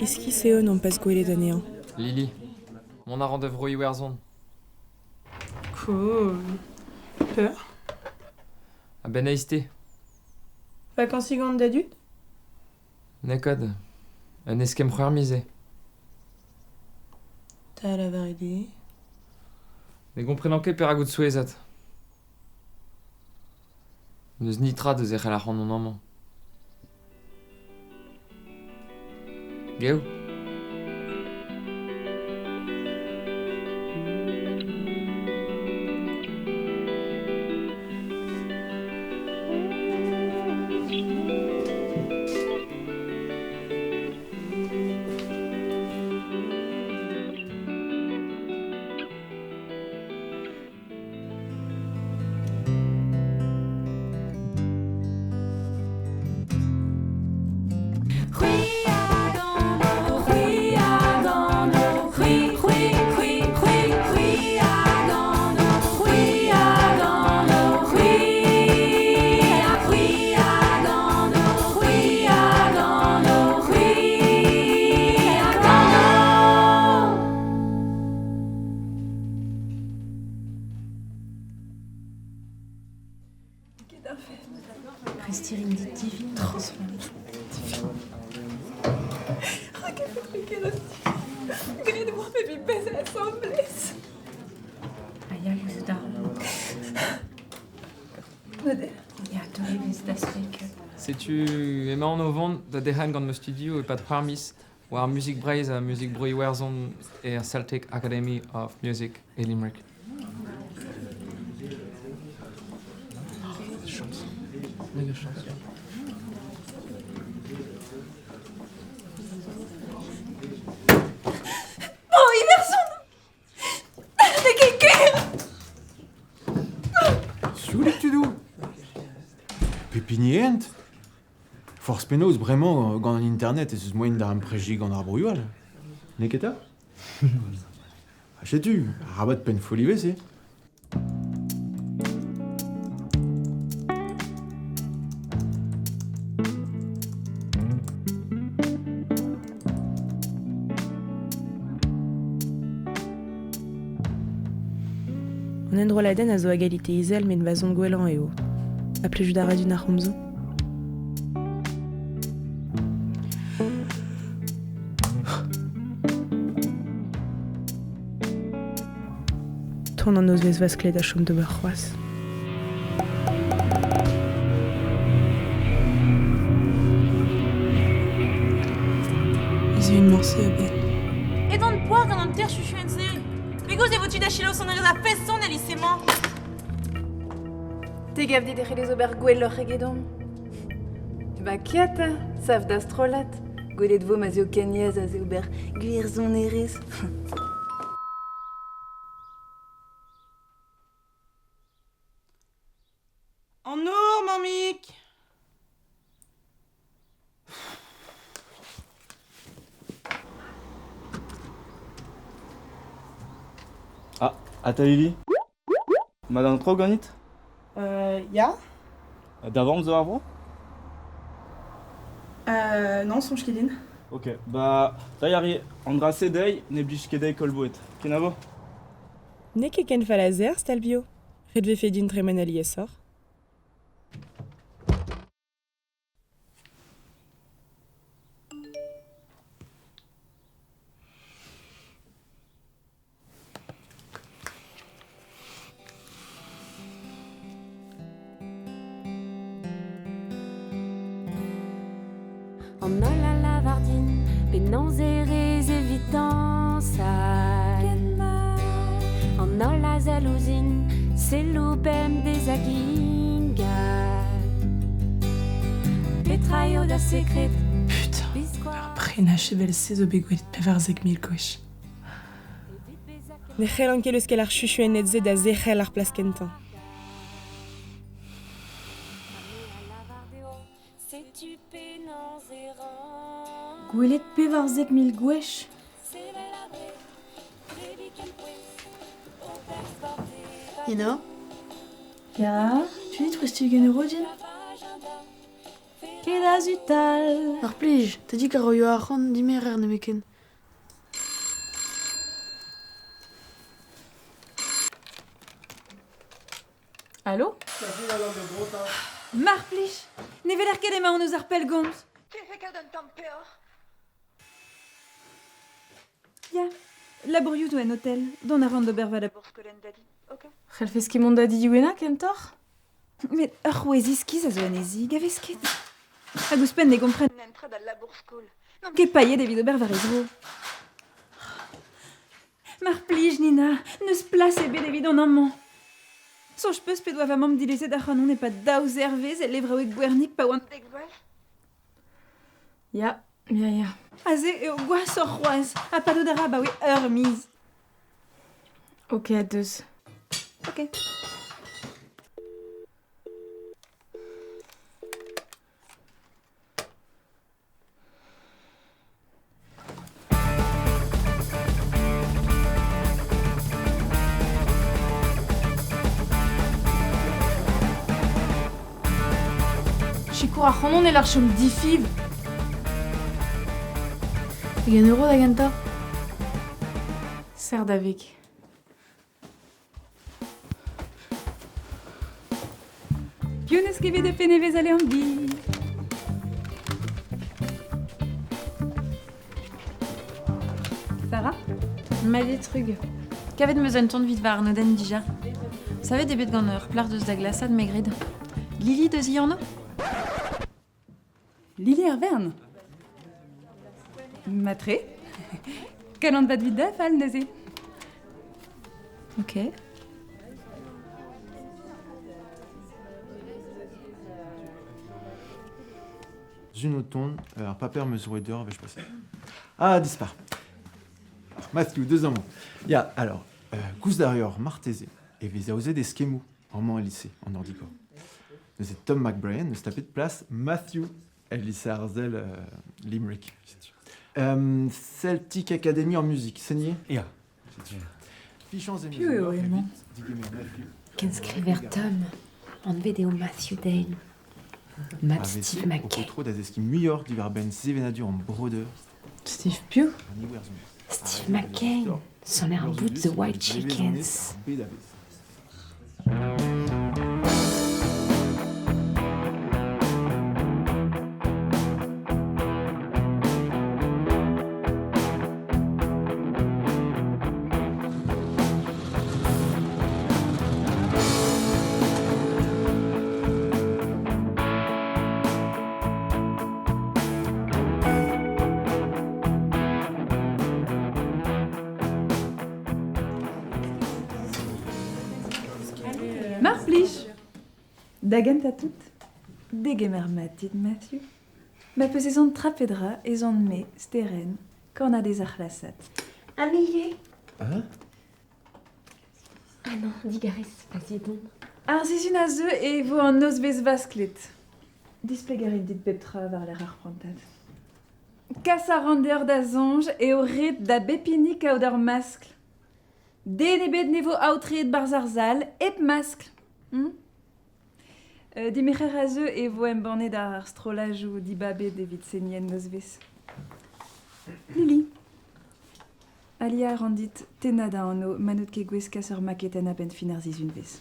Iskis eo nompas gwelet anezhañ. Lili, mont a ran da Vro-Iwerzhon. Cool. Peur? A-benn eizhtez. Vakañsiñ gant da dud? N'eo ket. Un eskemm c'hwec'h miz eo. Da lavaret eo. Ne gomprenan ket perak out souezhet. N'eus netra da zerc'hel ac'hanon amañ. Geo. Setu emaon o vont da derc'hen gant ma studio e-pad c'hwec'h miz war muzik Breizh ha muzik Bro-Iwerzhon er Celtic Academy of Music e Limerick. Oh, Iwerzhon! N'eo ket gwir! Sioulik tudoù Pep hini e hent. Forzh penaos bremañ gant an internet ez eus moaien da imprejiñ gant ar broioù all. N'eo ket 'ta? Ha setu, arabat pennfoll ivez eo. An enrolladenn a zo a galite izel met va son gwellañ eo. Ha plijout a ra din ar c'homzoù. Ton an nozvezh vasklet a chom d'ober c'hoazh. Ez eo morse a-benn. Edan poar gant an ter chuchuenn-se. Pegoulz e vo tu da selaou sonerezh ar pezh-son el lise-mañ? Te gav dit e c'hellez ober gwelloc'h egedomp? Ba ket, sav da strollad. Gwelet vo ma 'z eo ken aes aze ober gwir sonerezh. An nor, mammig! Ah, ha ta Lili? Mat an traoù ganit? Ya. Da vamm zo ar vro? Non, soñj ket din. Ok, ba, da Yari, an dra-se dezhi ne blij ket dezhi koll boued. Kenavo? N'eo ket ken fall aze ar stal bio. Ret 'vefe din tremen aliesoc'h. An holl a lavar din penaos e rez evit dañsal. An holl a sell ouzhin, selloù bemdez hag ingal. Petra eo da sekred? Putain, ur prenaj evel-se zo bet gwelet 14 000 gwech. Ne c'hellan ket leuskel ar chuchuenned-se da zerc'hel ar plas kentañ. Gwelet 14 000 gwech. Eno? Ya, tu dit 60 euro din? Ket da zutal. Mar plij, tadig a roio arc'hant dimerer nemetken. Allô? Mar plij, ne veler ket emaon eus ar pellgomz. Ya, labourioù zo en hotel, dont a ran d'ober va labour skolenn dadi, ok? C'hellfes ket mont da di diouennañ kentoc'h? Met ur c'hwezh iskis a zo anezhi, gavez ket. Hag ouzhpenn ne gompren netra d'al labour-skol. N'on ket paeet evit ober war he zro. Mar plij, Nina, n'eus plas ebet evidon amañ. Soñj 'peus p'he doa va mamm dilezet ac'hanon e-pad daou zervezh el levraoueg Gwernig pa oan dek vloaz? Ya, ya, ya. Aze eo gwashoc'h c'hoazh, ha padout a ra abaoe ur miz. Ok, deus. Ok. Sikour ac'hanon e lar chom difiv. Pegen euro da gentañ? Serr da veg. Piv n'eus ket bet e penn-evezh ale an bi? Sarah? Malitrug. Kavet 'm eus un ton 'vit va arnodenn dija. Savet eo bet gant ur plac'h deus da glasad me 'gred. Lili deus he anv? Lili ar Wern. Matre. Kalon vat 'vit da fall neuze. Ok. Zun o tont, ar paper 'm eus roet deoc'h a wech paseet. Ah, dispar. Matthew, deus amañ. Ya, alors, gouzout a reoc'h marteze e vez aozet eskemmoù amañ el lise, an ordikor. Neuze Tom McBrien eus tapet plas Matthew el lise arzel Limerick. Celtic Academy en musique, senier? Ya. Fichañs Piv eo hemañ? Kenskriver Tom, anvet eo Matthew Dane. Mab Steve McKay. tro da zeskiñ muioc'h diwar-benn sevenadur an breudeur. Steve piv? Steve McCain, soner bout The White Chickens. Mar plij! Da gentañ tout, degemer mat dit, Matthew. Ma peus ezhomm tra pe dra ez on-me, Sterenn, kannadez ar c'hlasad. Amelie Hein? Ah non, digarez, faziet on. Ar sizhun a zeu e vo an nozvezh vasklet. Displegañ a rin dit pep tra war-lerc'h ar prantad. Kas a ran deoc'h da soñj eo ret da bep hini kaout ur maskl. Den ebet ne vo aotreet 'barzh ar sal hep maskl. Dimerc'her a zeu e vo embannet ar strollajoù dibabet evit seniñ en nozvezh. Lili. Aliañ a ran dit tennañ da anv ma n'out ket gouest kas ur maketenn a-benn fin ar sizhunvezh.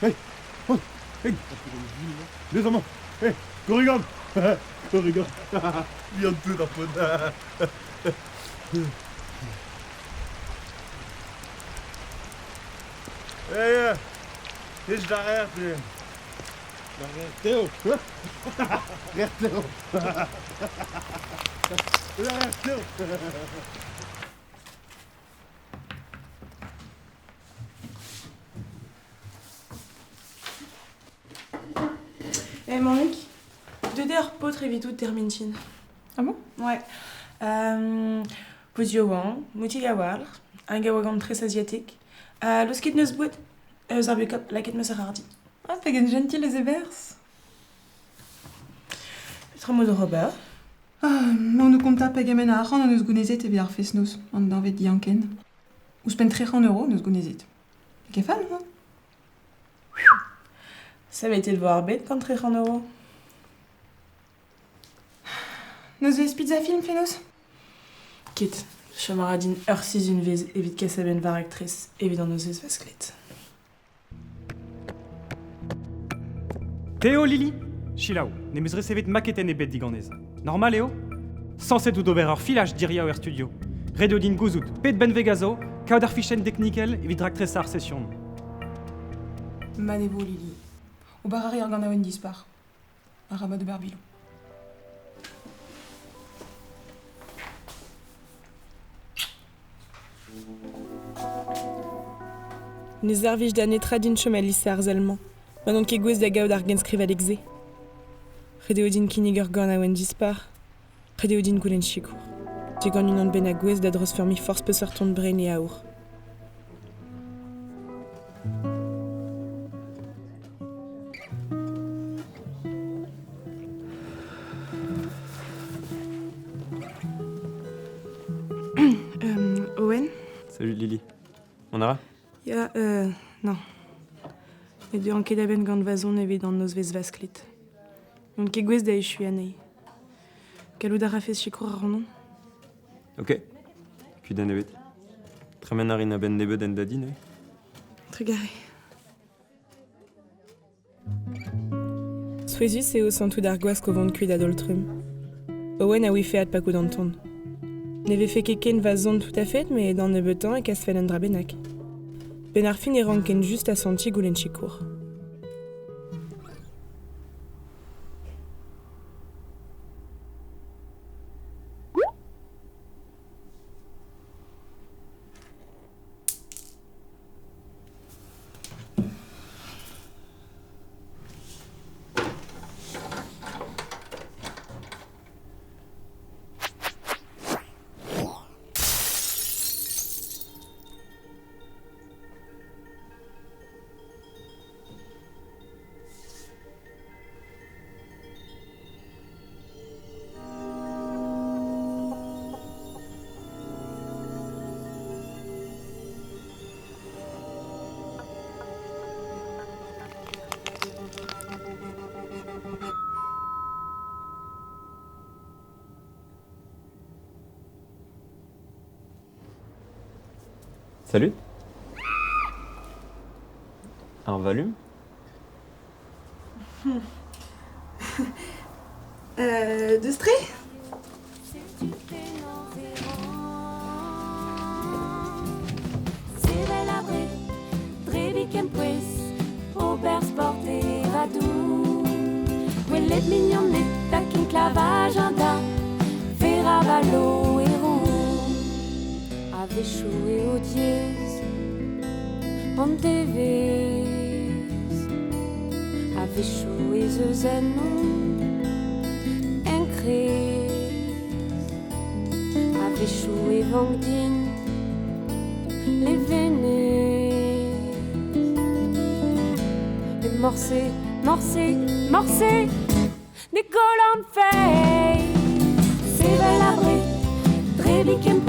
Hey! Oh! Hey! Deus amañ! Hey! Korrigan! Korrigan! Bihan-tout ar paotr! Hey! Hej da RT! Teo! Teo! Teo! Eh Mammig, deuet eo ar paotr evidout termintin. Ah bon? Ouais. Poz yaouank, moutig a-walc'h, hag a oa gant tres asiatek. Ha laosket 'neus boued eus ar biokob lakaet 'meus ar hardi. Ah, pegen jentil eus e berzh. Petra 'maout oc'h ober? Ah, emaon o kontañ pegement a arc'hant hon eus gounezet evit ar fest-noz, an deñved dianken. Ouzhpenn 300 euro hon eus gounezet. N'eo ket fall, hein? Savetet 'vo ar bed gant 300 euro. Nozvezh pizza film fenoz? Ket. Chom a ra din ur sizhunvezh evit kas a-benn va raktres evit an nozvezh vasklet. Te eo Lili? Selaou, n'em eus resevet maketenn ebet diganez. Normal eo? Sañset out ober ur filaj diriaou er studio. Ret eo din gouzout pet benveg a zo, kaout ar fichenn deknikel evit raktresañ ar session. Mat e vo, Lili. Ober a ri ur ganaouenn dispar. Arabat ober biloù. Ne servij da netra din chom el lise arzel-mañ, ma n'on ket gouest da gaout ar genskrivadeg-se. Ret eo din kinnig ur ganaouenn dispar. Ret eo din goulenn sikour. Digant unan bennak gouest da dreuzfeurmiñ forzh peseurt ton brein e aour. Owen? Salut Lily. On a Ya, non. Ne deuan ket a-benn gant va zon evit an nozvezh vasklet. N'on ket gouest da echuiñ anezhi. Gallout a rafes sikour ac'hanon? Ok. Kudenn ebet. Tremen a rin a-benn nebeut en da di neuze. Trugarez. Souezhus eo santout ar gwask o vont kuit a-daol-trumm. Owen a ouife adpakout an ton. Ne vefe ket ken va zon tout-à-fait, met d'an nebeutañ e kasfen un dra bennak. Benn ar fin e ranken just asantiñ goulenn sikour. Salut. Ar valum? Deus tre? Sevel abred, drebiñ kempouez, ober sport evadoù. Gwelet mignoned ha kinklañ da Ferravalo e roue. A-wechoù eo diaes an devezh. A-wechoù ez eus ennon enkrez. A-wechoù e vank din levenez. E morse, morse, morse, ne gollan feiz. Sevel abred, drebiñ kempouez.